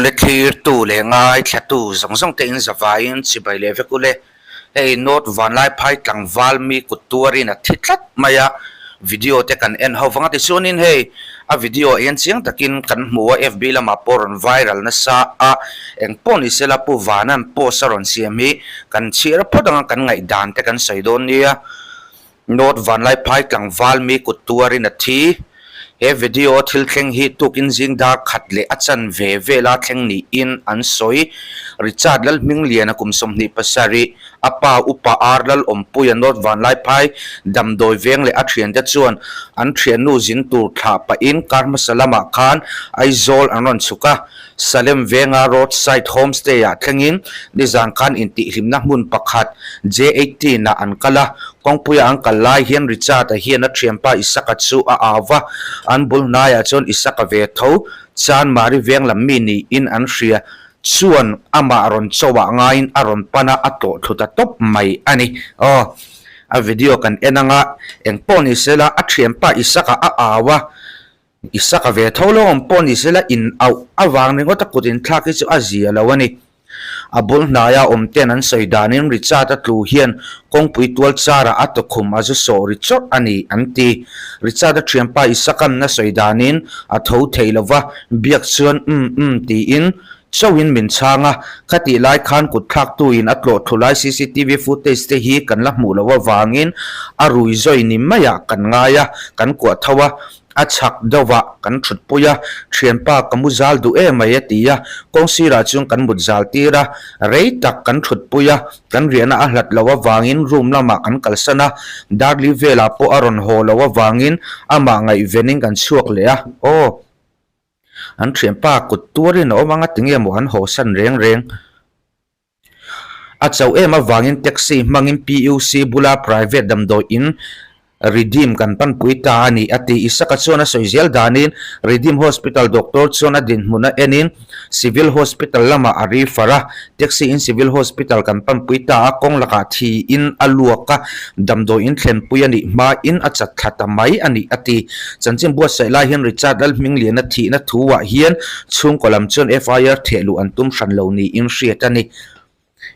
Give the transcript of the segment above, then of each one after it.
Awle thlirtu leh ngaithlatu zawng zawng te in zavaiin chibai leh vek ule. Hei North Vanlaiphai tlangval mi kut tuarin a thi tlat mai a, video te kan en ho vang a tichuanin hei a video en chiang takin kan hmu a FB lamah pawh rawn viral nasa a, engpawh ni sela Pu Vana'n post a rawn siam hi kan chhiar phawt anga kan ngaihdan te kan sawi dawn nia. North Vanlaiphai tlangval mi kut tuarin a thi. He video thil thleng hi tukin zing dar khat leh a chan ve vela thleng niin an sawi. Richard Lalhmingliana kum 27, a pa upa Ar Lalawmpuia North Vanlaiphai damdawi veng leh a thiante chuan an thiannu zin tur thlah pahin kar hmasa lamah khan Aizawl an rawn chhuk a. Salem venga roadside homestay-ah thlengin nizan khan intihhlimna hmun pakhat J18-ah an kal a, kawngpuia an kal lai hian Richard-a hian a thianpa Isaka chu a au va, an bul hnaiah chuan Isaka ve tho Chanmari veng lam mi niin an hria chuan amah rawn chauhah ngaiin a rawn pan a, a tlawh thlu ta tawp mai a ni. Aw, a video kan en anga engpawh ni sela a thianpa Isaka a au a. Isaka ve tho lo awm pawh ni sela in auh avang ringawt a kut inthlak hi chu a zia lo a ni. A bul hnaia awm ten an sawi danin Richard a tlu hian kawngpui tual charah a tukhum a zu sawh ri chawrh a ni an ti. Richard a thianpa Isaka'n a sawi danin a tho thei lo va, biak chuan umm umm tiin chauhin min chhang a, khatih lai khan kut thlaktuin a tlawh thu lai cctv footage te hi kan la hmuh loh avangin a rui zawi ni maiah kan ngai a, kan kuah tho a. A chhak deuhah kan thutpui a, thianpa ka mu zal duh em mai a ti a, kawng sirah chuan kan mut zal tir a, rei tak kan thutpui a, kan riahna a hlat loh avangin room lamah kan kalsan a, Darli velah pawh a rawn haw loh avangin amah ngaihvenin kan chhuak leh a, aw an thianpa kut tuarin a awm ang a tinge maw an hawsan reng reng. A chauh em avangin taxi hmangin PUC bula private damdawi in Redeem kan panpui ta a ni, a ti. Isaka chuan a sawi zel danin Redeem Hospital doctor chuan a dinhmun a enin Civil Hospital lamah a refer a, taxi in Civil Hospital kan panpui ta a, kawng lakah thiin a luak a, damdawi in thlenpui a nih hmain a chat thla ta mai a ni, a ti. Chanchin buatsaih lai hian Richard Lalhmingliana thihna thuah hian Chhungkaw lam chuan FIR theh luh an tum hran lo niin hriat a ni.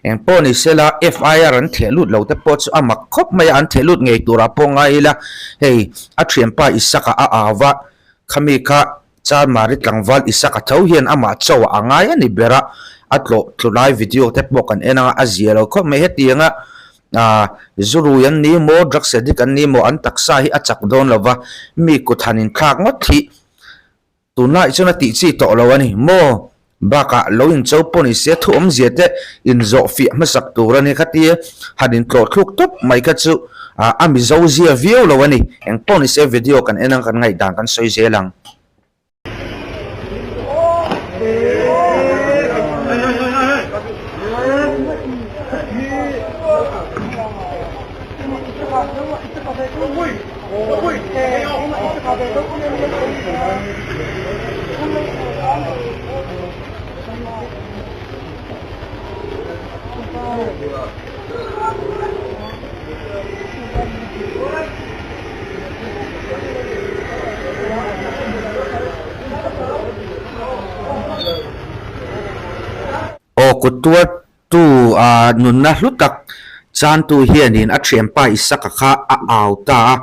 Eng pawh ni sela FIR an theh lut lo te pawh chu a mak khawp mai a, an theh lut ngei turah pawh ngai ila hei a thianpa Isaka a au va, khami kha Chanmari tlangval Isaka tho hian amah chauh a ngai a ni ber a, a tlawh tlu lai video te pawh kan en anga a zia lo khawp mai. Hetianga ah zurui an ni maw, drugs addict an ni maw an taksa hi a chak dawn lo va, mi kut han inthlak ngawt hi Tunlai chuan a tih chi tawh lo a ni maw? Bakah lo incho pawh ni se thu awmzia te inzawh fiah hmasak tur a ni kha tia han intlawh thluk tawp mai kha chu a mizo zia viau lo a ni. Eng pawh ni se video kan en ang kan ngaihdan kan sawi zel ang. Aw kut tuar Tu a nunna hlu tak chantu hianin a thianpa Isaka kha a au ta a,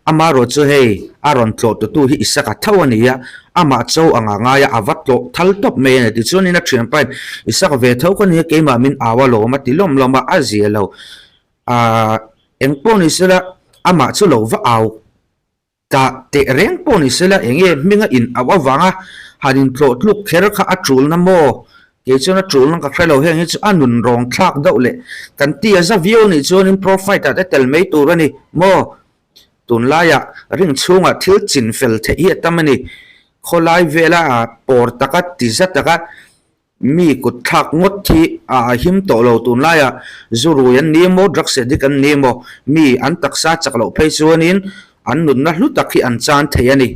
amaherawh chu hei a rawn tlawh tutu hi Isaka tho a ni a, amah cho anga ngai a, a va tlawh thal tawp mai a ni. Tichuanin a thianpain Isaka ve tho ka ni a, keimah min au a lawm a ti lawm lawm a, a zia lo. Aaa engpawh ni sela amah chu lo va au. Tah teh reng pawh ni sela eng nge hminga in auh avanga han intlawh tluk kher kha a tulna maw? Kei chuan a tulna ka hre lo, heng hi chu a nun rawng thlak deuh leh kan ti a za viau anih chuanin profite ah te tel mai tur a ni maw? Tunlaiah ring chhungah thil chin fel theih hi a tam a ni. Khawlai vela pawr taka ti za taka Mi kut thlak ngawt hi a him tawh lo tunlaiah zu rui an ni emaw drugs addict an ni emaw mi an taksa chak loh phei chuanin an nunna hlu tak hi an chan thei a ni.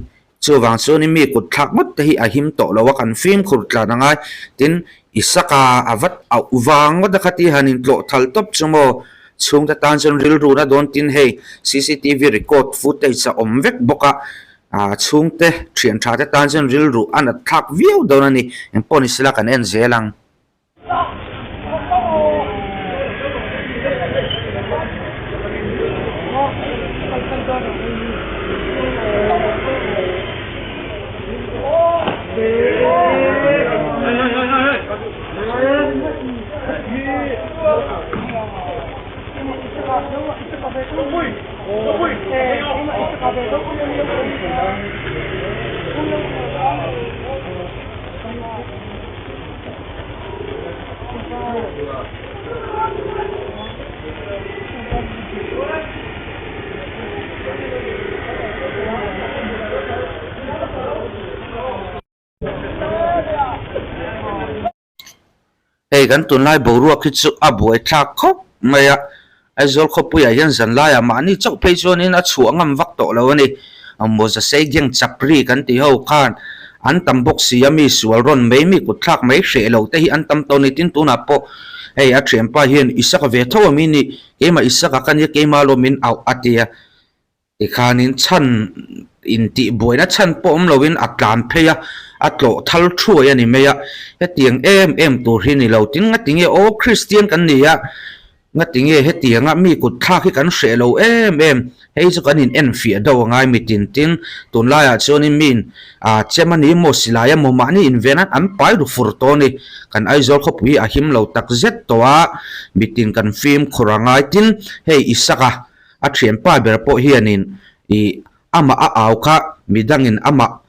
Chuvang chuanin mi kut thlak ngawt te hi a him tawh lo a kan fimkhur tlan a ngai. Tin Isaka a vat auh vang ngawt a khati han intlawh thal tawp chu maw chhungte tan chuan rilru na dawn tin hei cctv record footage a awm vek bawk a. Ah chhungte thian tha te tan chuan rilru a nat thlak viau dawn a ni. Engpawh ni sela kan en zel ang. Hei kan tunlai boruak hi chu a buai thlak khawp mai a, Aizawl khawpuiah hian zan laiah mahni chauh phei chuanin a chhuah ngam vak tawh lo a ni. Mawza sei gang chapri kan tih ho khan an tam bawk si a, mi sual rawn mai, mi kut thlak mai hreh lo te hi an tam tawh a ni. Tin tunah pawh hei a thianpa hian Isaka ve tho a mi ni, keimah Isaka ka nia keimah lawm min auh a ti a. Tikhanin chhan intih buaina chhan pawh awm loin a tlan phei a, a tlawh thal thuai a ni mai a. Hetiang em em tur hi ni lo. Tin ngatinge aw Kristian kan ni a, ngatinge hetianga mi kut thlak hi kan hreh lo em em. Hei chu kan in enfiah deuh a ngai mi tin tin. Tunlaiah chuanin miin ah chem a ni maw silai emaw mahni inven an an pai ru fur tawh a ni. Kan Aizawl khawpui hi a him lo takzet tawh a, mitin kan fimkhur a ngai. Tin hei Isaka A thianpa ber pawh hianin ih amah a au kha midangin amah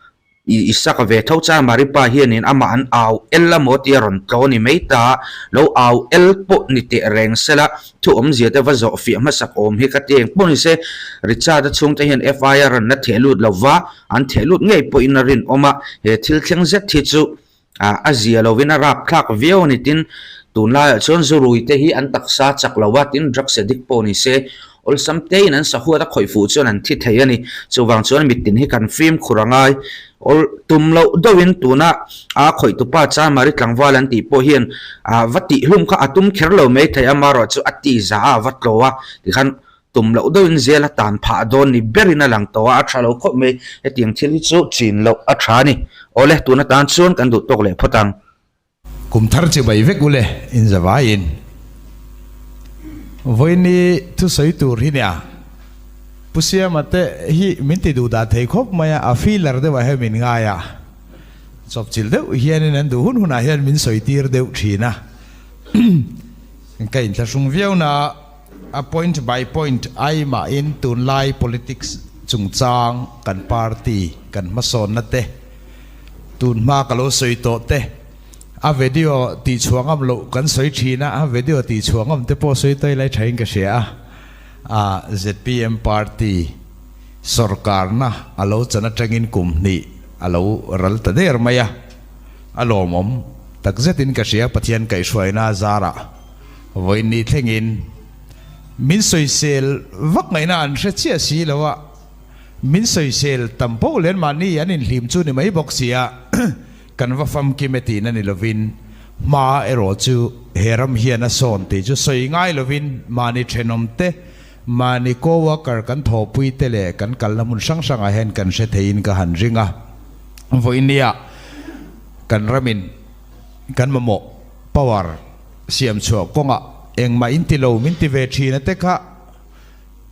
ih Isaka ve tho chuan Maripa hianin amah an au el a maw tia rawn tlaw ni mai ta, lo au el pawh ni teh reng sela thu awmzia te va zawh fiah hmasak awm hi ka ti eng pawh ni se Richard-a chhungte hian FIR an la theh lut lo va, an theh lut ngei pawhin a rinawm a, he thil thleng zet hi chu Ah a zia lovin a rap thlak viau a ni tin tunlaiah chuan zurui te hi an taksa chak lo a tin drugs addict pawh ni se awlsam tein an sahuat a khawih fuh chuan an thi thei a ni chuvang chuan mitin hi kan fimkhur a ngai awl tum loh deuhin tuna a khawih tupa Chamari tlangval an tih pawh hian ah va tih hlum kha a tum kher lo mai thei amaherawh chu a ti za a va tlaw a tikhan Tum loh deuhin zel a tan phah dawn ni berin a lang tawh a, a tha lo khawp mai. Hetiang thil hi chu chin loh a tha a ni. Awle, tun atan chuan kan duh tawk leh phawt ang. Kum thar chi bai vek ule in zavaiin vawiini thusawi tur hi nia Pu Siama te hi min ti duh dah thei khawp mai a, a feeler deuh ah hian min ngai a, chawpchilh deuh hianin an duh hun hunah hian min sawi tir deuh thin a, ka inthlahrung viau na. A point by point ai mahin tunlai politics chungchang kan party kan hmasawnna te, tunhma ka lo sawi tawh te, a video tihchhuah ngam loh kan sawi thin a, a video tihchhuah ngam te pawh sawi tawi lai thain ka hria a, a zpm party sawrkarna a lo chan atangin kum hnih a lo ral ta der mai a, a lawmawm takzetin ka hria Pathian kaihhruaina zarah. Vawiin thlengin min sawisel vak ngaihna an hre chiah si lo a, min sawisel tam poh len mahni an inhlim chu ni mai bawk si a, kan va famkim e tihna ni lovin hma erawh chu he ram hian a sawn tih chu sawi ngai lovin mahni thenawm te, mahni co-worker kan thawhpui te leh kan kalna hmun hrang hrangah hian kan hre theiin ka han ring a. Vawiinnia kan ramin kan mamawh power siam chhuah kawngah engmah in ti lo min ti ve thin a te kha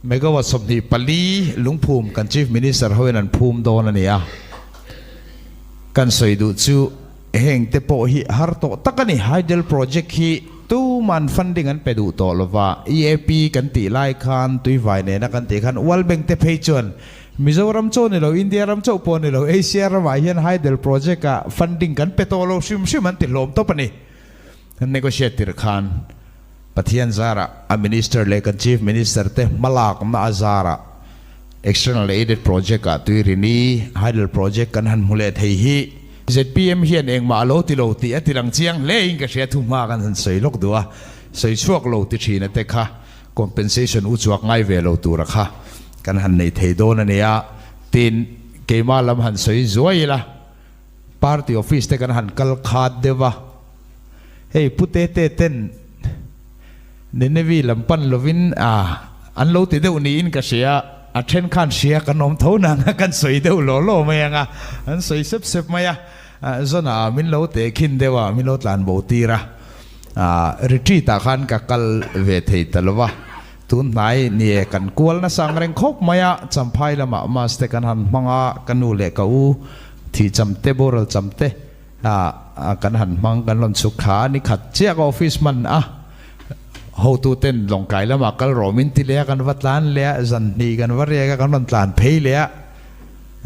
megawatt 24 lungphum kan Chief Minister hoin an phum dawn a ni a. Kan sawi duh chu heng te pawh hi har tawh tak a ni. Hydel project hi tuman funding an pe duh tawh lova, EAP kan tih lai khan tuivai nena kan tih khan World Bank te phei chuan Mizoram chauh ni lo, India ram chauh pawh ni lo, Asia ramah hian Hydel project ah funding kan pe tawh lo hrim hrim an ti hlawm tawp a ni. Negotiate tir khan Pathian zarah a Minister leh kan Chief Minister te hmalakna a zarah External Aided Project ah Tuirini Hydel Project kan han hmu leh thei hi zpm hian engmah a lo ti lo tih a ti lang chiang hle in ka hria thuhma kan han sawi lawk duh a, sawi chhuak lo ti thin a te kha compensation u chuak ngai ve lo tura kha kan han nei thei dawn a nia. Tin, keimah lam han sawi zuai ila, party office te kan han kal khat deuh a, hei Pu Tete ten Nineveh lam pan lovin a an lo ti deuh niin ka hria. A then khan hria kan awm tho nang a, kan sawi deuh law law mai ang a, an sawi sep sep mai a. Zawnah min lo teh khin deuh a, min lo tlan bo tir a. Retreat ah khan ka kal ve thei ta lo va, tun hnai ni e kan kual nasa ang reng khawp mai a, Champhai lamah Mass te kan han hmang a, ka nu leh ka u thih cham te boral cham te kan han hmang kan rawn chhuk thla a, ni khat chiah ka office hman a, hotu ten Lawngtlai lamah kal rawh min ti leh a, kan va tlan leh a, zan hnih kan va riak a, kan rawn tlan phei leh a.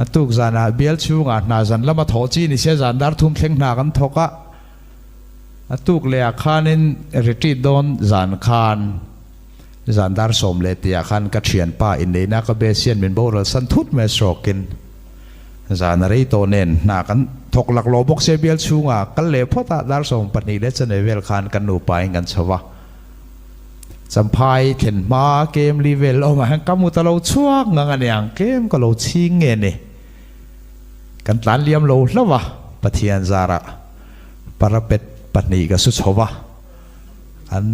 A tuk zanah bial chhungah hna zan lama thawh chi ni sia zan dar thum thleng hna kan thawk a, a tuk lehah khanin retreat dawn zan khan zan dar sawm leh tihah khan ka thianpa inneihna ka base hian min boral san thut mai a stroke-in zan a rei tawh nen hna kan thawk laklawh bawk sia bial chhungah kal leh phawt a dar 12 leh chanve vel khan kan nupa in kan chho va. Champhai thlen hma kem li vel awmah hian ka mut a lo chhuak ngang a niang, tlem ka lo chhing nge ni. Kan tlan liam lo hlauh a, Pathian zarah parapet pahnih ka su chho va, an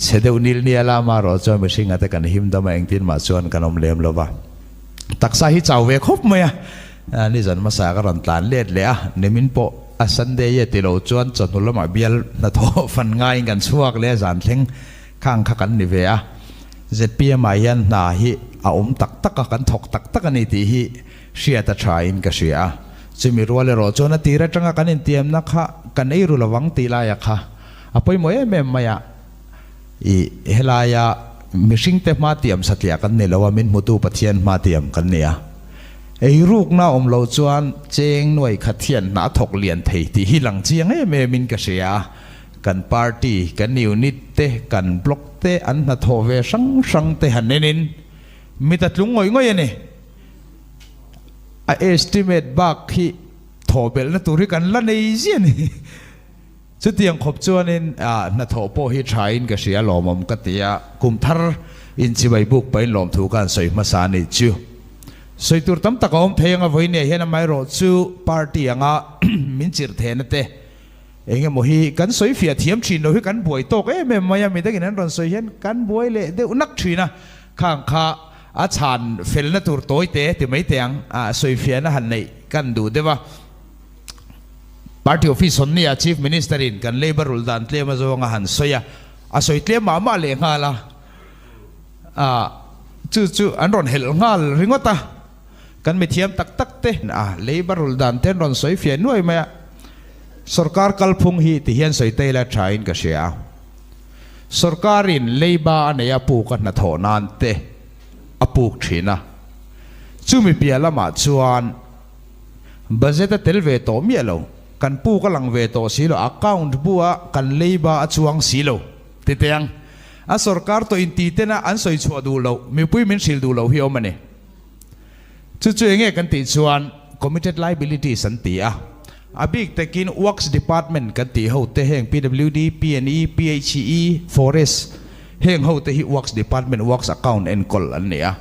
chhe deuh nil nial a, amaherawh chuan mihringa te kan him dam a, engtin mah chuan kan awm lem lo va. Taksa hi chau ve khawp mai a, nizan hmasa ka rawn tlan let leh a, nimin pawh a Sunday e ti lo chuan chawhnu lamah bial hnathawh fan ngaiin kan chhuak leh a zan thleng khang kha kan ni ve a, zpm ah hian hna hi a awm tak tak a, kan thawk tak tak a ni tih hi hriat a tha in ka hria a, chumi rual erawh chuan a tir atanga kan intiamna kha kan ei ru lovang tih laia kha a pawimawh em em mai a. I helaia mihringte hma tiam satliah kan ni lo a, min hmutu Pathian hma tiam kan ni a. Eirukna awm lo chuan cheng nuai khat hian hna a thawk lian thei tih hi lang chiang em em in ka hria a. Kan party, kan unit te, kan block te an hnathawh ve hrang hrang te han enin mit a tlung ngawih ngawih a ni. A estimate bak hi thawhbelhna tur hi kan la nei ziah a ni. Chutiang khawp chuanin hnathawh pawh hi thain ka hria lawmawm ka ti a, kum thar inchibai buk pahin lawmthu ka han sawi hmasa a nih chu. Sawi tur tam tak a awm thei anga vawinia hian amaherawh chu party anga min chirh thehna te eng emaw hi kan sawi fiah thiam thin lo hi kan buai tawk em em mai a, midangin an rawn sawi hian kan buai leh deuh nak thin a, khang kha a chhan felna tur tawi te ti mai teh ang sawi fiahna han neih kan duh deuh a. Party office hawn nia Chief Minister in kan labour rul dan tlem a zawng a han sawi a, a sawi tlem mah mah leh nghal a, ah chu chu an rawn helh nghal ringawt a, kan mithiam tak tak te a labour rul dan te an rawn sawi fiah nuai mai a, sorkar kalphung hi ti hian sawi ta ila tha in ka hria a, sorkar in labour a nei a puk a hnathawh nan te a puk thin a, chumi piah lamah chuan. Budget a tel ve tawh miah lo, kan puk a lang ve tawh si lo, account bu a kan leiba a chuang si lo ti teh ang. A sorkar tawh inti tena an sawi chhuah duh loh, mipui min hrilh duh loh hi awm a ni. Chu chu enge kan tih chuan committed liabilities an ti a, a bik takin Works Department kan tih ho te heng PWD, PNE, PHE, Forest heng ho te hi Works Department Works Account enkawl an ni a.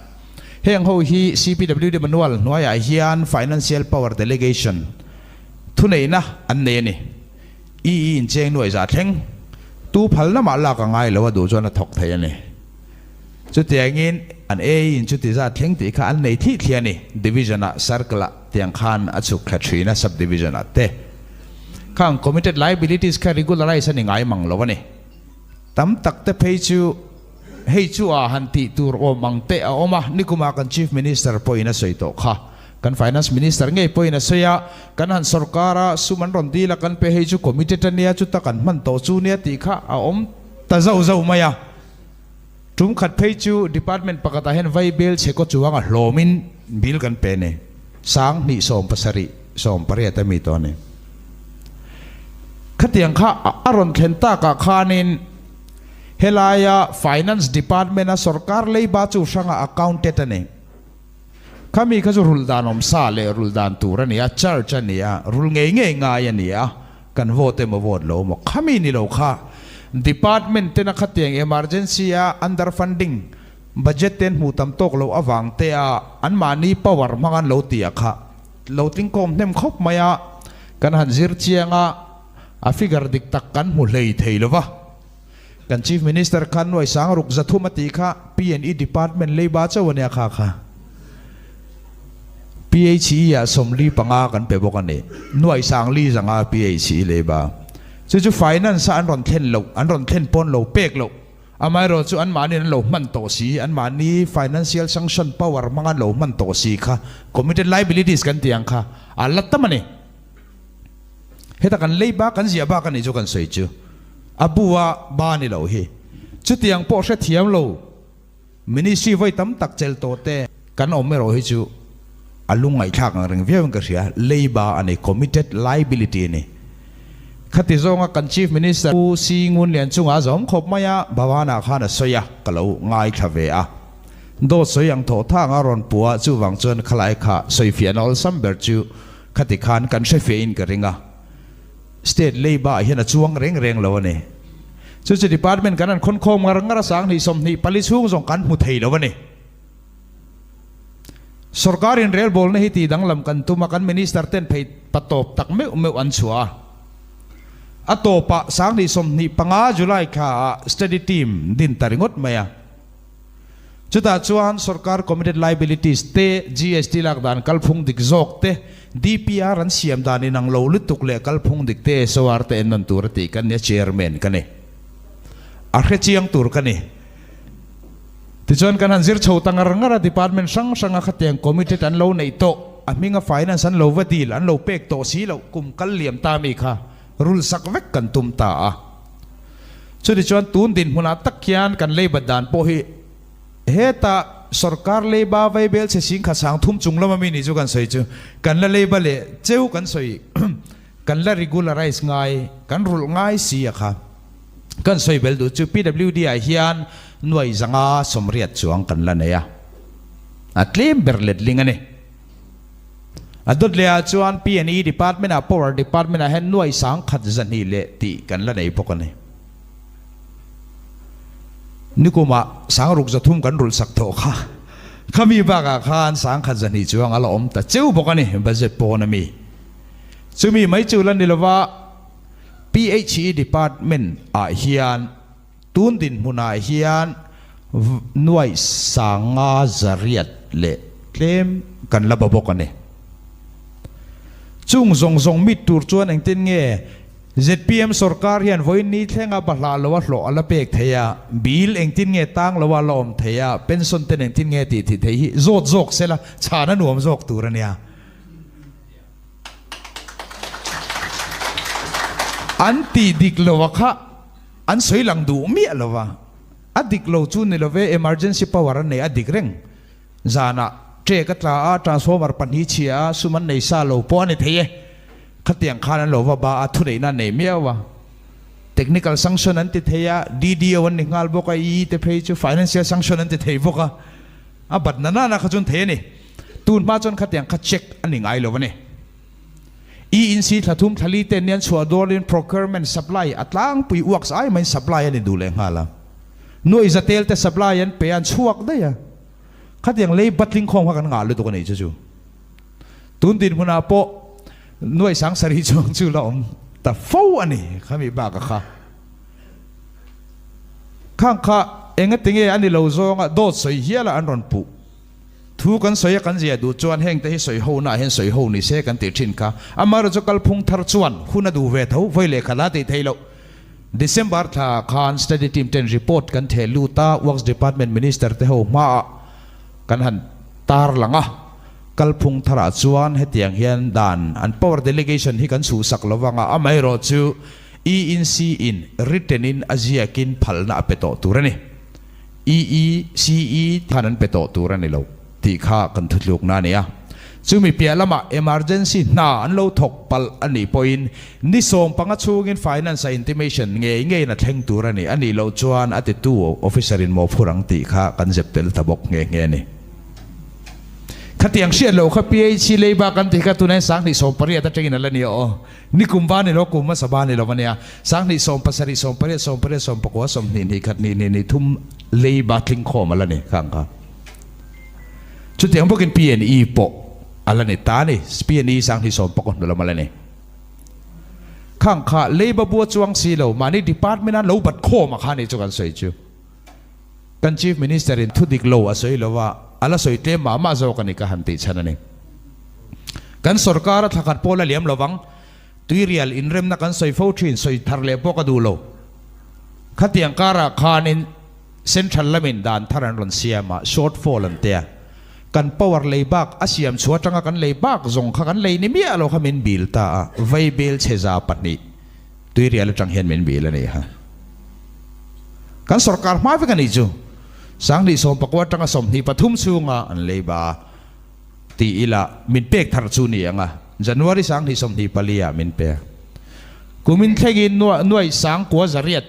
Heng ho hi CPWD manual hnuaiah hian Financial Power Delegation thuneihna an nei a ni. EE incheng nuai za thleng tu phalna mah lak a ngai lo a duh chuan a thawk thei a ni. Chutiangin an AE in chuti zat thleng tih kha an nei thih thliah a ni. Division-ah, Circle-ah tiang khan a chhuk thla thin a, Sub-Division-ah te. Khang committed liabilities kha regularize a ni ngai mang lo a ni. Tam tak te phei chu hei chu a han tih tur awm ang te a awm a, nikumah kan Chief Minister pawhin a sawi tawh kha. Kan Finance Minister ngei pawhin a sawi a, kan han sorkar a, sum an rawn dil a, kan pe hei chu committed a nia, chuta kan hman tawh chu nia tih kha a awm ta zauh zauh mai a. Tum khat phei chu Department pakhatah hian vai bel chhe kaw chuang a hlawmin bill kan pe a ni. 20 70 18 a mi tawh a ni. Khatiang kha a rawn thlen takah khanin helaia Finance Department a sorkar leiba chu hranga accounted a ni. Khami kha chu rul dan awm sa leh rul dan tur a ni a, charge a ni a, rul ngei ngei ngai a ni a, kan vote emaw vote lo emaw khami ni lo kha Department tena khatiang emergency a under funding budget ten hmuh tam tawk loh avang te a anmahni power hmang an lo ti a kha Lo tlingkawm hnem khawp mai a, kan han zir chiang a, a figure dik tak kan hmu hlei thei lo va. Kan Chief Minister khan nuai sang ruk zathum a tih kha P&E Department leiba chauh a nia kha kha. PHE ah 45 kan pe bawk a ni. Nuai 40 zanga PHE leiba. Chu chu finance a an rawn thlen loh, an rawn thlen pawn lo pek loh. Amaherawh chu anmahniin an lo hman tawh si, anmahni financial sanction power hmanga an lo hman tawh si kha committed liabilities kan tih ang kha a la tam a ni. Heta kan lei bak kan ziah bak a nih chu kan sawi chu a bu a ba ni lo hi. Chutiang pawh hrethiam lo Ministry vawi tam tak chelh tawh te kan awm erawh hi chu a lungngaihthlak ang reng viau in ka hria. Lei ba a ni, committed liability a ni. Khati zawnga kan Chief Minister Pu Si Ngunlian chungah a zawm khawp mai a, Bhavan-ah khan a sawi a, ka lo ngaithla ve a. Dawt sawi ang thawh thang a rawn pu a, chuvang chuan khalai kha sawifiahna awlsam ber chu Khati khan kan hre fe in ka ring a, State Labour ah hian a chuang reng reng lo a ni. Chu chu Department kan han khawn khawm ngar ngar a, 2024 chhung zawng kan hmu thei lo a ni. Sorkar in relbawlna hi tih danglam kan tum a, kan Minister ten phei patawp tak meuh meuh an chhuah a. A tawpah 2025 July thla ah Study Team din ta ringawt mai a. Chutah chuan sorkar committed liabilities te, GST lak dan kalphung dik zawk te, DPR an siam dan inang lo lutuk leh kalphung dik te SOR te ennawn tur a tih ka nia Chairman ka ni. A hre chiang tur ka ni. Tichuan kan han zir chho ta ngar ngar a, department hrang hranga khatiang committed an lo neih tawh, a hminga finance an lo va dil, an lo pek tawh si loh kum kal liam ta mi kha rul sak vek kan tum ta a. Chutichuan tun dinhmunah tak hian kan leibat dan pawh hi heta sorkar leiba vaibel chhe singkhat 3000 chung lama mi nih chu kan sawi chu kan la leiba leh cheu kan sawi kan la regularize ngai kan rulh ngai si a kha kan sawi bel duh chu PWD ah hian nuai 580 chuang kan la nei a a tlem ber letling a ni. A dawt leh ah chuan P&E Department ah Power Department ah hian nuai 1200 leh tih kan la nei bawk a ni. Nikum ah 6300 kan rulh sak thawh kha. Khami bak ah khan 1200 chuang a la awm ta cheu bawk a ni budget pawn a mi. Chumi mai chu la ni lova PHE Department ah hian Tun dinhmunah hian nuaih 508 leh tlem kan la ba bawk a ni. Chung zawng zawng mit tur chuan engtin nge zpm sorkar hian vawiin ni thlenga bahlah loa hlawh a la pek thei a, bill engtin nge tang loa la awm thei a, pension ten engtin nge tih thih thei hi zawt zawk sela chhan a nuam zawk tur a nia. An tih dik loa kha. An sawi lang duh miah lo va, a dik lo chu ni love, emergency power an nei a dik reng. Zanah trek a tla a, transformer pahnih chhia a, sum an nei sa lo pawh a ni thei e. Khatiang khan an lo va ba a, thuneihna an nei miau a. Technical sanction an ti thei a, DDO an ni nghal bawk a, EE te phei chu financial sanction an ti thei bawk a. A bat na nana kha chuan thei a ni. Tun hma chuan khatiang kha check a ni ngai lo a ni. ENC thla thum thla li ten nian chhuah dawlin procurement supply a tlangpui uaks ai maiin supply a ni duh leh nghal a. Nuaih zatel te supply an pe a, an chhuak daih a. Khatiang lei batling khawm kha kan ngah lutuk a nih chu chu. Tun dinhmunah pawh nuaih 7000 chuang chu la awm ta fo a ni khami bak a kha. Khang kha engatinge a ni lo zawnga dawt sawi hiala an rawn puh. Thu kan sawi a kan ziah duh chuan heng te hi sawi ho naah hian sawi ho ni se kan tih thin kha. Amaherawh chu kalphung thar chuan hun a duh ve tho, vawi leh khat a tih theih loh. December thla khan study team ten report kan theh lut a, Works Department Minister te ho hmaah kan han tar lang a. Kalphung tharah chuan hetiang hian dan an power delegation hi kan chhuhsak lo vang a, amaherawh chu ENC in written in a ziakin phalna a pe tawh tur a ni. EECE khan an pe tawh tur a ni lo tih kha kan thutlukna a ni a. Chumi piah lamah emergency hna an lo thawk palh a nih pawhin ni 15 chhungin finance-a intimation ngei ngeiin a thleng tur a ni. A nih loh chuan a titu officer-in mawhphur ang tih kha kan zep tel ta bawk nghe nghe a ni. Khatiang hriat loh kha PHC leiba kan tih kha tunah hian 2018 atangin a la ni aw. Ni kum va ni lo, kum hmasa va ni lo a nia. 2017, 18, 18, 19, 20, hnih khat, hnih hnih, hnih thum leiba tling khawm a la ni khang kha. Chutiang bawkin PNE pawh a la ni ta a ni. PNE 2019 hnu lam a la ni. Khang kha leiba bua chuang si lo, mahni department a lo bat khawm a kha ni chu kan sawi chu. Kan Chief Minister in thu dik lo a sawi lo a, a la sawi tlem mah mah zawk a ni ka han tih chhan a ni. Kan sorkar a thlakhat pawl a liam lovang, Tuirial inremna kan sawi fo thin, sawi thar leh pawh ka duh lo. Khatiang karah khanin Central lamin dan thar an rawn siam a, short fall an tia. Kan power lei bak a siam chhuah atanga kan lei bak zawng kha kan lei ni miah lo kha min bil ta a, vaibel chhe 200 Tuirial atang hian min bil a ni kha. Kan sorkar hma vek a nih chu. 2019 atanga 23 chhunga an lei ba a. Ti ila min pek thar chu ni ang a, January 2024 ah min pek. Kumin thlengin nuai sangkua zariat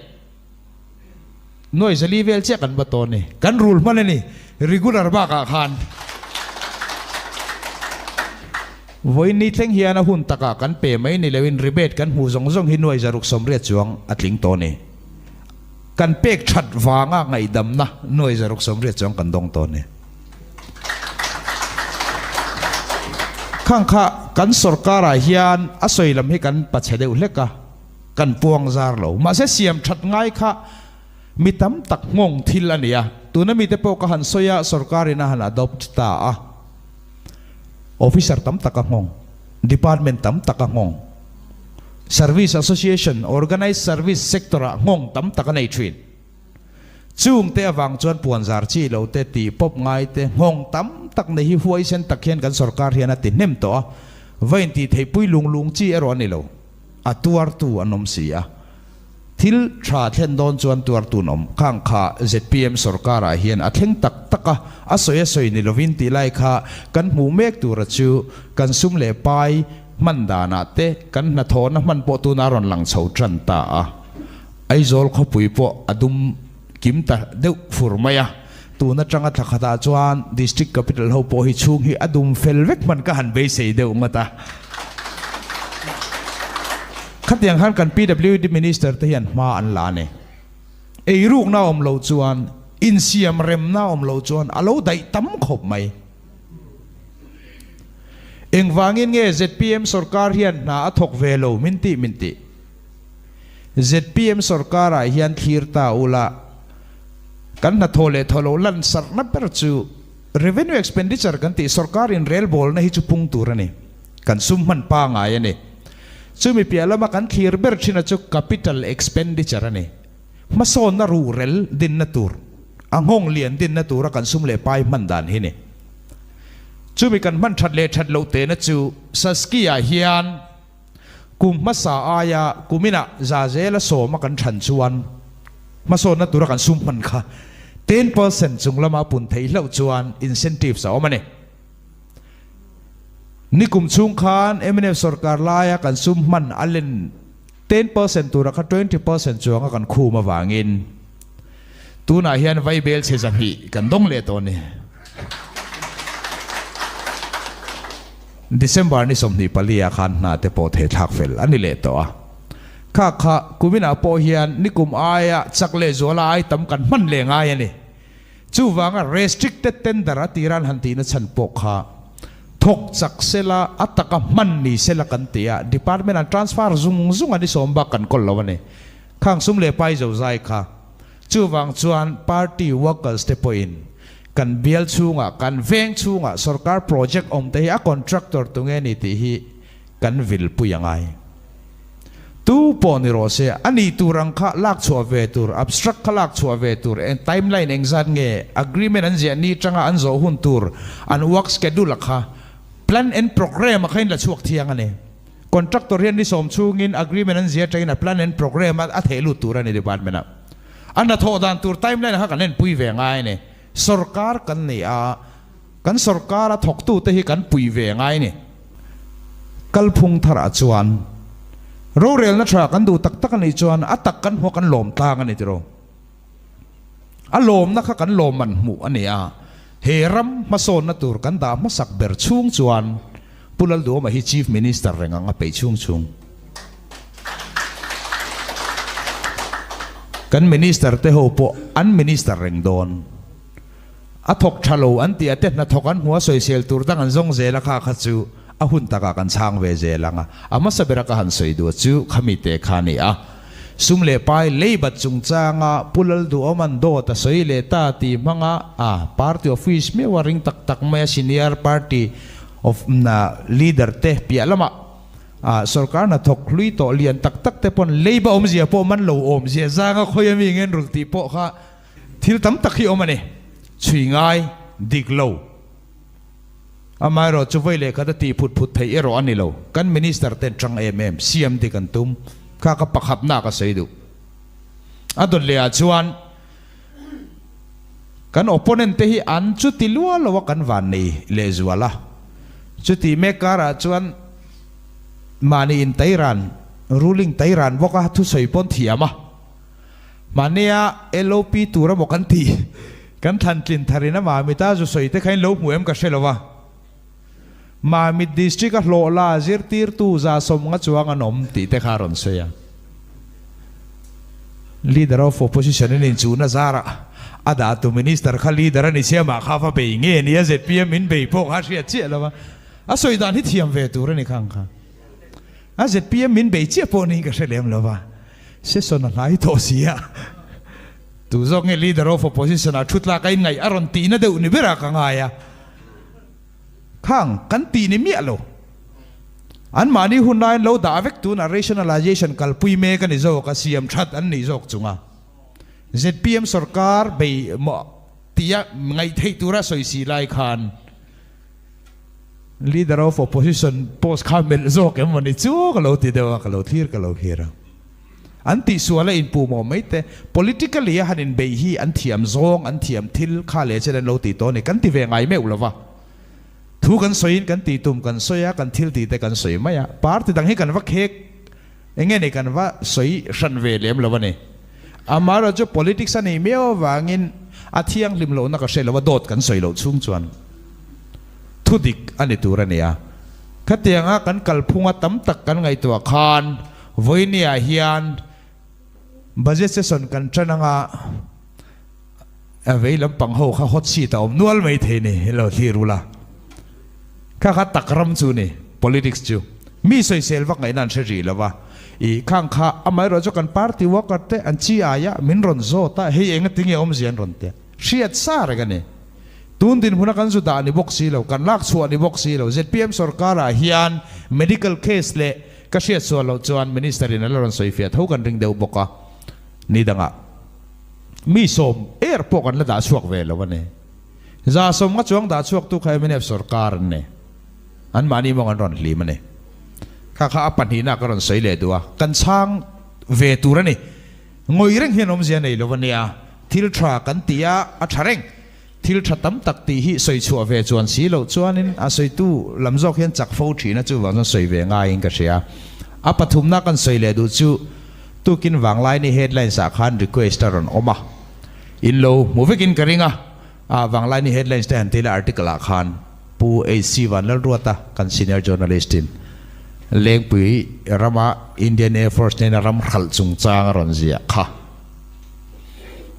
nuai zali vel chiah kan va tawn ni. Kan rul hman a ni, regular bakah khan. Vawiin ni thleng hian a hun takah kan pe mai ni loin rebate kan hmuh zawng zawng hi nuai 680 chuang a tling tawh a ni. Kan pek that vanga ngaihdamna nuai 680 chuang kan dawng tawh a ni. Khang kha kan sorkarah hian a sawi lam hi kan pachhe deuh hlek a, kan puang zar lo. Mahse siam that ngai kha mi tam tak nghawng thil a ni a, tuna mite pawh ka han sawi a, sorkarin a han adopt ta a, officer tam tak a nghawng, department tam tak a nghawng, service association, organised service sector-ah nghawng tam tak a nei thin. Chungte avang chuan puanzar chi lo te tih pawp ngai te nghawng tam tak nei hi huaisen tak hian kan sorkar hian a ti hnem tawh a, va intih theihpui lung lung chi erawh a ni lo. A tuartu an awm si a. Thil tha thlen dawn chuan tuartu an awm. Khang kha zpm sorkarah hian a thleng tak tak a, a sawi a sawi ni lovin tih lai kha kan hmuh mek tura chu kan sum leh pai hman danah te kan hnathawhna hman pawh tuna a rawn lang chho tan ta a. Aizawl khawpui pawh a dum kim ta deuh fur mai a, tun atanga thla khatah chuan District Capital ho pawh hi chhung hi a dum fel vek hman ka han beisei deuh ngawt a. Khatiang khan kan PWD Minister te hian hma an la a ni. Eirukna awm lo chuan, insiam remna awm lo chuan a lo daih tam khawp mai. Engvangin nge zpm sorkar hian hna a thawk ve lo min tih min tih. Zpm sorkarah hian thlir ta ula, kan hnathawh leh thawh loh lansarhna ber chu revenue expenditure kan tih sorkar inrelbawlna hi chu pung tur a ni. Kan sum hman pangai a ni. Chumi piah lama kan thlir ber thina chu capital expenditure a ni. Hmasawnna ruhrel dinna tur, a nghawng lian dinna tura kan sum leh pai hman dan hi ni. Chumi kan hman that leh that loh tehna chu Saskia hian Kum hmasa aia kuminah za zela sawma kan than chuan hmasawnna tura kan sum hman kha 10% chung lama pun theih hlauh chuan incentives a awm a ni. Nikum chhung khan mnf sorkar laia kan sum hman a len 10% tura kha 20% chuanga kan khum avangin Tunah hian vaibel chhe 200 kan dawng leh tawh a ni. December ni 24 ah khan hna te pawh thei thlak fel a ni leh tawh a. Kha kha kuminah pawh hian nikum aia chak leh zuala ai tam kan hman leh ngai a ni. Chuvanga restricted tender a tiran han tihna chhan pawh kha thawk chak sela a taka hman ni sela kan ti a, department an transfer zung zung a ni sawm bak kan kawl lo a ni. Khang sum leh pai zo zai kha. Chuvang chuan party workers te pawhin kan bial chhungah, kan veng chhungah sorkar project awm te hi a contractor tunge ni tih hi kan vilpui a ngai. Tu pawh ni rawh se, a nih tur ang kha lak chhuah ve tur, abstract kha lak chhuah ve tur, eng timeline engzat nge, agreement an ziah ni tanga an zawh hun tur, an work schedule a kha, plan and programme a kha in la chhuak thiang a ni. Contractor hian ni sawm chhungin agreement an zia atangin a plan and programme a theh lut tur a ni department ah. A hnathawh dan tur timeline kha kan enpui ve ngai a ni. Sorkar kan ni a, kan sorkar a thawktute hi kan pui ve ngai a ni. Kalphung tharah chuan rorelna tha kan duh tak tak a nih chuan a tak kan hmuh a kan lawm tlang a ni tiraw. A lawmna kha kan lawmman hmuh a ni a, he ram hmasawnna tur kan dah hmasak ber chhung chuan Pu Lalduhawma hi Chief Minister reng ang a peih chhung chhung. Kan Minister te ho pawh an Minister reng dawn. A thawk tha lo an tih a te hnathawk an hmu a sawisel tur dang an zawng zel a kha kha chu a hun takah kan chhang ve zel ang a. A hmasa bera ka han sawi duh chu khami te kha a ni a. Sum leh pai leibat chungchanga Pu Lalduhawma'n dawt a sawi leh ta tih hmanga a party office meuh a ring tak tak mai a senior party. Of leader te piah lamah sorkar hnathawk hlui tawh lian tak tak te pawn leiba awmzia pawh man lo awmzia zanga khawi ami ngen rulh tih pawh kha thil tam tak hi awm a ni. Chhui ngai dik lo. Amaherawh chu vawi lehkhat a tih phut phut theih erawh a ni lo. Kan minister ten tang em em siam dik an tum kha ka pakhatna ka sawi duh. A dawt leh ah chuan Kan opponent te hi an chuti lua lo a kan van nei lehzual a. Chuti mek karah chuan mahni in tairan, ruling tairan bawk a thusawi pawn thiam a. Mahnia LOP tur emaw kan tih kan thlan tlin tharin a Mamita zu sawi te kha in lo hmu em ka hre lo a. Mamit district a hlawh la zirtirtu 150 chuang an awm tih te kha a rawn sawi a. Leader of Opposition in inchuhna zarah a dahtu Minister kha Leader a ni sia mah kha va bei nge ni a zpm in bei pawh kha a hriat chiah lo a, a sawi dan hi thiam ve tur a ni khang kha. A zpm min bei chiah pawh niin ka hre lem lo va, session a hnai tawh si a, tu zawk nge Leader of Opposition ah thu tlak a inngaih a rawn tihna deuh ni berah ka ngai a. Khang kan tih ni miah lo. Anmahni hun laiin lo dah vek tunah rationalization kalpui mek a ni zawk a, siam that an nih zawk chunga zpm sorkar bei maw tia ngaih theih tura sawi si lai khan Leader of Opposition post kha melh zawk em maw ni chu ka lo ti deuh a, ka lo thlir ka lo thlir a. An tihsual a inpuh mawh mai te, politically a han inbeih hi an thiam zawng, an thiam thil kha leh chen an lo tih tawh a ni, kan ti ve ngai meuh lo va. Thu kan sawiin kan tih tum kan sawi a, kan thil tih te kan sawi mai a, party dang hi kan va khek eng nge ni kan va sawi hran ve lem lo a ni. Amaherawhchu chu politics a nih miau avangin a thianghlim lohna ka hre lo a, dawt kan sawi loh chhung chuan thu dik a ni tur a ni a. Khatianga kan kalphunga tam tak kan ngaihtuah khan Vawinia hian budget session kan tan anga a vei lampang ho kha hot seat a awm nual mai thei ni lo thlir ula. Kha kha tak ram chu ni politics chu. Mi sawisel vak ngaihna an hre rih lo va. I khang kha amaherawh chu kan party worker te an chi aia min rawn zawt a, hei enga tinge awmzia an rawn tia. Hriat sa reng a ni. Tun dinhmuna kan zu dah ni bawk si lo, kan lak chhuah ni bawk si lo. Zpm sorkarah hian medical case leh Ka hriat sual loh chuan Minister in a la rawn sawi fiah tho kan ring deuh bawk a, ni dangah mi sawm er pawh kan la dah chhuak ve lo a ni. 150 chuang dah chhuak tu kha mnf sorkar an ni. An mahni mawng an rawn hlim a ni. Kha kha a pahnihna ka rawn sawi leh duh a, kan chhang ve tur a ni. Ngawih reng hian awmzia nei lo a nia, thil tha kan ti a, a tha reng. Thil tha tam tak tih hi sawi chhuah ve chuan si loh chuanin a sawitu lam zawk hian chak fo thin a, chuvang chuan sawi ve ngaiin ka hria. A pathumna kan sawi leh duh chu tukin Vanglaini headlines ah khan request a rawn awm a, in lo hmu vekin ka ring a, ah Vanglaini headlines te han ti ila article ah khan Pu HC Vanlalruata kan senior journalist in Lengpui rama Indian Air Force nena ram hralh chungchang a rawn ziah kha.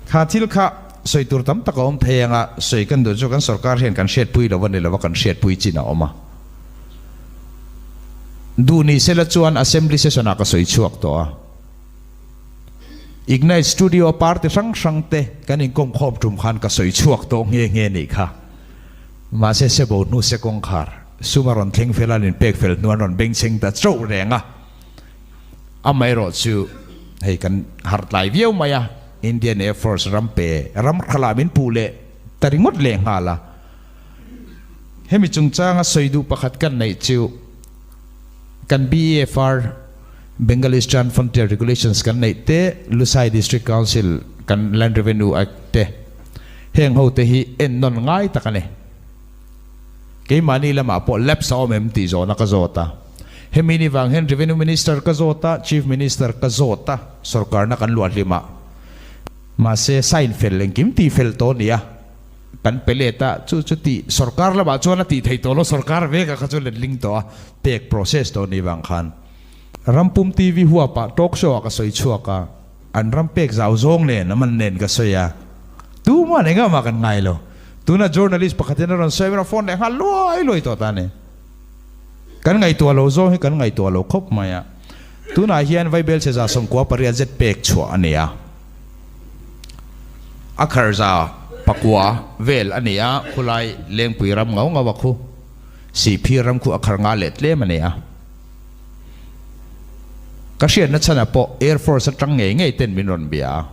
Kha thil kha sawi tur tam tak a awm thei ang a, sawi kan duh chu kan sorkar hian kan hriatpui lo a ni lo a, kan hriatpui chin a awm a. Duh ni sela chuan Assembly session ah ka sawi chhuak tawh a. Ignite Studio a party hrang hrang te kan inkawm khawm tum khan ka sawi chhuak tawh nghe nghe nih kha. Mahse sebo hnu se kawngkhar sum a rawn thleng fel a, an inpek fel hnu an rawn bengchheng ta chauh reng a. Amaherawh chu hei kan harh tlai viau mai a, Indian Air Force ram pe ram khalah min puh leh ta ringawt leh nghal a. Hemi chungchanga sawi duh pakhat kan neih chu kan BEFR, Bengal Eastern Frontier Regulations kan neih te, Lusai District Council kan Land Revenue Act te, heng ho te hi ennawn ngai tak a ni. Keimahni lamah pawh lapse a awm em tih zawhna ka zawt a. Hemi ni vang hian Revenue Minister ka zawt a, Chief Minister ka zawt a, sorkarna kan luah hlim a. Mahse, sign fel engkim tih fel tawh a ni a, kan pe let a, chu chu tih sorkar lamah chuan a tih theih tawh lo, sorkar veka kha chu letling tawh a, pek process tawh a nih vang khan. Rampum TV huapah talk show ah ka sawi chhuak a, an ram pek zau zawng nen a man nen ka sawi a, tuman engah mah kan ngai lo. Tuna journalist pakhatin a rawn sawi a, phone leh nghal luai luai tawh ta a ni. Kan ngaihtuah lo zawng hi kan ngaihtuah lo khawp mai a. Tunah hian Vaibelchhe 98 zet pek chhuah a ni a. A khar 9 vel a ni a, khulai Lengpui ram ngau ngau a khu. Sihphir ram khu a khar nga leh tlem a ni a. Ka hriatna chhanah pawh Air Force atang ngei ngei ten min rawn bia a.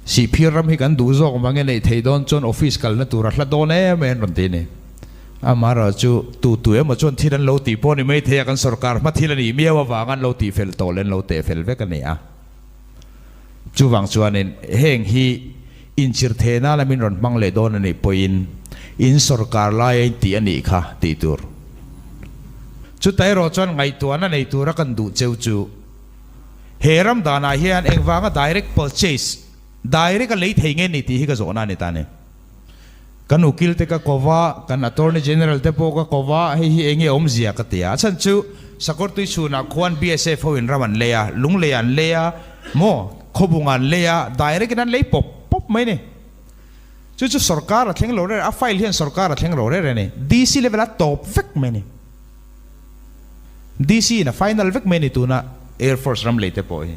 Sihphir ram hi kan duh zawk mange neih thei dawn chuan office kalna tur a hla dawn em em rawn ti a ni. Amaherawh chu tu tu emaw chuan thil an lo tih pawh ni mai thei a, kan sorkar hma thil a nih miau avang an lo tih fel tawh leh an lo teh fel vek a ni a. Chuvang chuanin heng hi inchir thei nana min rawn hmang leh dawn a nih pawhin in sorkar laia in tih a nih kha tih tur. Chuta erawh chuan ngaihtuahna nei tura kan duh cheu chu He ram danah hian engvanga direct purchase, direct a lei thei nge ni tih hi ka zawhna a ni ta ni. Kan ukil te ka ko va, kan attorney general te pawh ka ko va, hei hi enge awmzia ka ti a. A chhan chu Sakawrtui chhunah khuan BSF ho in ram an lei a, Lunglei an lei a, maw Khawbung an lei a, direct in an lei pawp pawp mai ni. Chu chu sorkar a thleng lo rere, a file hian sorkar a thleng lo rere a ni. DC level a tawp vek mai ni. DC in a final vek mai a ni tuna Air Force ram lei te pawh hi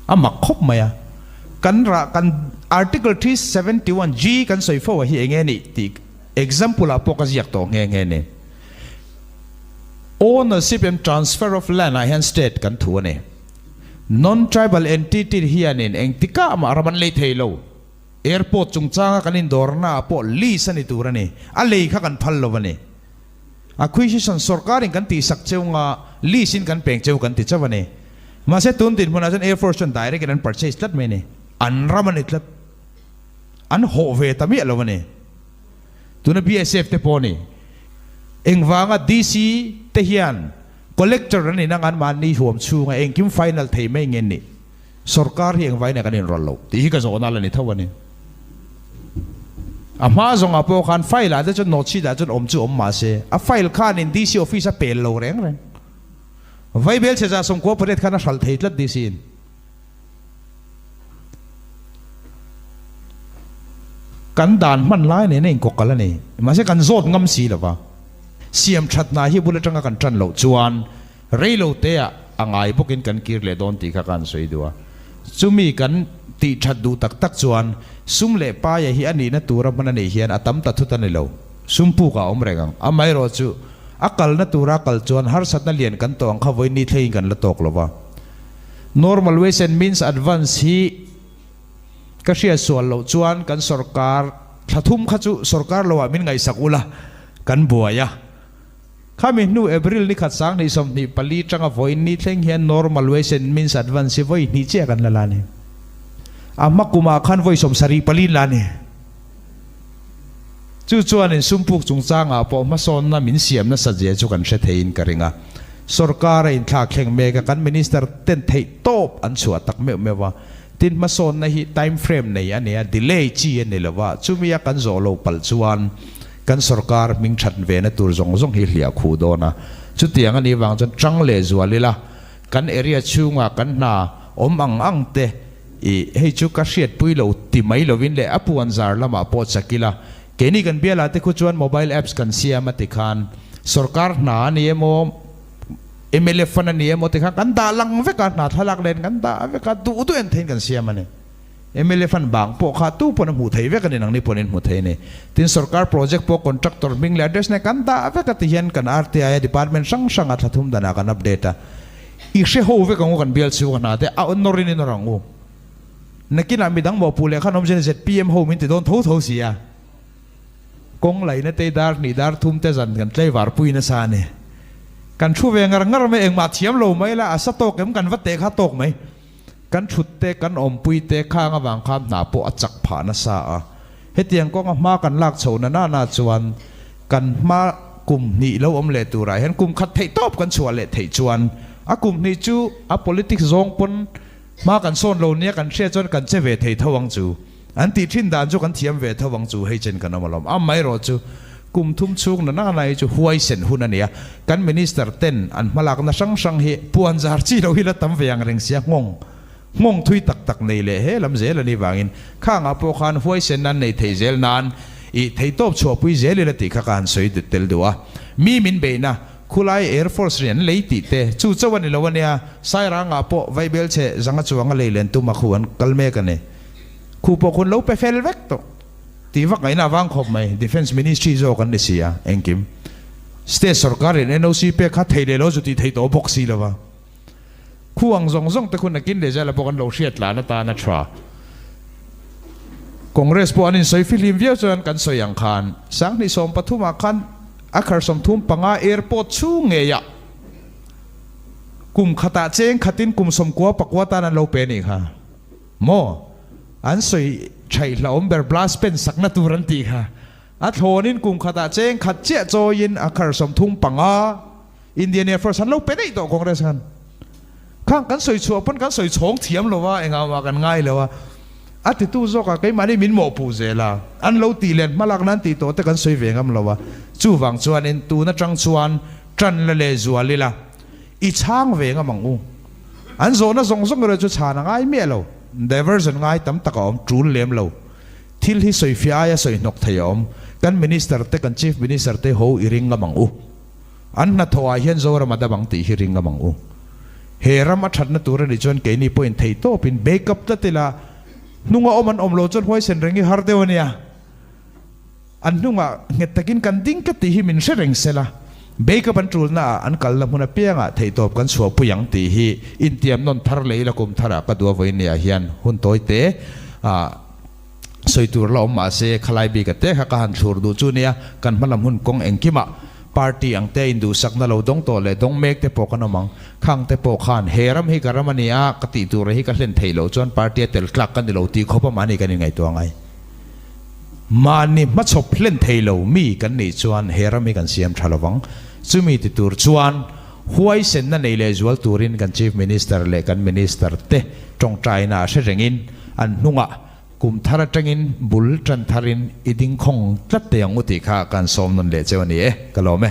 a mak khawp mai a. Kan rah kan Article 371 G kan sawi fo a hi enge nih tih example ah pawh ka ziak tawh nghe nghe ni. Ownership and transfer of land ah hian state kan thu a ni. Non-tribal entity hianin engtikah mah ram an lei thei lo. Airport chungchanga kan indawrna ah pawh lease a ni tur a ni. A lei kha kan phal lo a ni. Acquisition sorkarin kan tihsak cheu nga lease in kan peng cheu kan ti chauh a ni. Mahse tun dinhmunah chuan Air Force chuan direct in an purchase tlat mai a ni. An ram a ni tlat. An hawh ve ta miah lo a ni. Tuna BSF te pawh a ni. Engvanga DC te hian collector an inang an mahni huam chhunga engkim final thei mai nge ni. Sorkar hi engvai nge kan inrawlh loh tih hi ka zawhna la ni tho a ni. A hma zawngah pawh khan file ah te chuan note sheet ah chuan awm chu awm mah se, a file khanin DC office a pel lo reng reng. Vaibel chhe 98 khan a hralh thei tlat DC in. Kan dan hman lai nen a inkawk kal a ni. Mahse kan zawt ngam si lo va. Siam that hna hi bul atanga kan tan loh chuan Rei lo te ah a ngai bawkin kan kir leh dawn tih kha ka han sawi duh a. Chumi kan tih that duh tak tak chuan sum leh paia hi a nihna tura hman a nih hian a tam ta thut a ni lo. Sum puk ah a awm reng ang. Amaherawh chu a kalna tura kal chuan harsatna lian kan tawh ang kha vawiin ni thlengin kan la tawk lo va. Normal ways and means advance hi ka hriat sual loh chuan kan sorkar thla thum kha chu sorkar lo ah min ngaihsak ula kan buai a. Khami hnu April ni khat 2024 tanga vawiin ni thleng hian normal ways and means advance hi vawi hnih chiah kan la la ni. A hma kumah khan vawi 74 in la ni. Chu chuanin sumpuk chungchangah pawh hmasawnna min siam nasat zia chu kan hre theiin ka ring a. Sorkar a inthlak thleng mek a, kan minister ten theih tawp an chhuah tak meuh meuh a. Tin hmasawnna hi time frame nei a ni a, delay chi a ni lo va, chumi a kan zawh loh palh chuan kan sorkar hming that ve na tur zawng zawng hi hliah khuh dawn a. Chutiang a nih vang chuan tang leh zual ila, kan area chhunga kan hna awm ang ang te i hei chu ka hriatpui lo ti mai lovin leh a puan zar lamah pawh chak ila, keini kan bialah te khu chuan mobile apps kan siam a ti khan sorkar hna a ni emaw, Mla fund a ni emaw ti kha kan dah lang vek a, hna thlalak len kan dah vek a, duh duh en theiin kan siam a ni. Mla fund bang pawh kha tu pawn a hmuh thei vek a ni, nangni pawn in hmu thei a ni. Tin, sorkar project pawh contractor hming leh address nen kan dah vek a ti hian kan RTI a department hrang hrang a thla thum danah kan update a. I hre ho vek ang u kan bial chhung a hna te a nawrin i nawr ang u. Nakinah midang mawhpuh leh khan awmzia zpm ho min ti dawn tho tho si a. Kawng laina te dar hnih dar thum te zan kan tlei var pui nasa a ni. Kan thu ve ngar ngar mai, engmah thiam lo mai la, a sa tawk em kan va teh kha tawk mai. Kan thut te, kan awmpui te khang avang khan hna pawh a chak phah nasa a. Hetiang kawnga hma kan lak chho na nana chuan kan hma kum hnih lo awm leh turah hian kum khat theih tawp kan chhuah leh theih chuan a kum hnih chu a politics zawng pawn hma kan sawn lo nia kan hriat chuan kan che ve thei tho ang chu. An tih thin dan chu kan thiam ve tho ang chu hei chen kan awm alawm. Amaherawh chu kum thum chhung na nana hi chu huaisen hun a ni a, kan minister ten an hmalakna hrang hrang hi puan zar chi lo hi la tam ve ang reng sia nghawng nghawng thui tak tak nei leh he lam zel a nih vangin khangah pawh khan huaisen an nei thei zel nan ih theihtawp chhuahpui zel ila tih kha ka han sawi tel duh a. Mi min beihna khulai Air Force rian lei tih te chu chauh a ni lo a nia, Sairangah pawh vaibel chhe zanga chuanga lei len tum a khu an kal mek a ni. Khu pawh khun lo pe fel vek tawh. Tih vak ngaihna avang khawp mai, Defence Ministry zawk an ni si a, engkim. State sorkarin NOC pek kha thei leh lo chu tih theih tawh bawk si lo va. Khu ang zawng zawng te khu nakin leh zela pawh kan lo hriat tlan atan a tha. Congress pawh an insawi fihlim viau chuan kan sawi ang khan 2013 ah khan a khar 35 airport chhung ngeiah kum khatah cheng khatin kum 99 tan an lo pe nih kha maw? An sawi thaih hlauhawm ber blast pen sakna tur an tih kha. A thlawnin kum khatah cheng khat chiah chawiin a khar 35 Indian Air Force an lo pe daih tawh Congress khan. Khang kan sawi chhuah pawn kan sawi chhawng thiam lo a, engah mah kan ngai lo a. A titu zawkah keimahni min mawhpuh zel a, an lo tih len hmalak nan tih tawh te kan sawi ve ngam lo a. Chuvang chuanin tun atang chuan tan la leh zual ila i chhang ve ngam ang u. An zawhna zawng zawng erawh chu chhan a ngai miah lo. Diversion ngai tam tak a awm tul lem lo. Thil hi sawifiah aia sawi hnawk thei a awm. Kan Minister te, kan Chief Minister te ho i ring ngam ang u. An hnathawh ah hian Zoram a dam ang tih hi ring ngam ang u. He ram a thatna tur a nih chuan keini pawhin thei tawpin backup tlat ila, hnunga awm an awm lo chuan huaisen reng hi har deuh a nia. An hnungah nghet takin kan ding tlat tih hi min hre reng sela, backup an tulna ah an kalna hmun apiangah theihtawp kan chhuahpui ang tih hi intiam nawn thar leh ila kum tharah ka duh a vawinia hian hun tawi te ah sawi tur la awm mahse khalai bik a te kha ka han thlur duh chu nia, kan hmalam hun kawng engkimah party ang te induhsakna lo dawng tawh leh dawng mek te pawh kan awm ang, khang te pawh khan he ram hi ka ram a ni a, ka tih tur hi ka hlen theih loh chuan party a tel tlak ka ni lo tih khawp a mahni kan inngaihtuah ngai. Mahni hmachhawp hlen thei lo mi kan nih chuan he ram hi kan siam tha lovang. Chumi ti tur chuan huaisenna nei leh zual turin kan Chief Minister leh kan Minister te tawngtaina a hre rengin an hnungah kum thar atangin bul tan tharin i ding khawng tlat thei ang u tih kha kan sawm nawn leh cheu a ni e. Ka lawm e.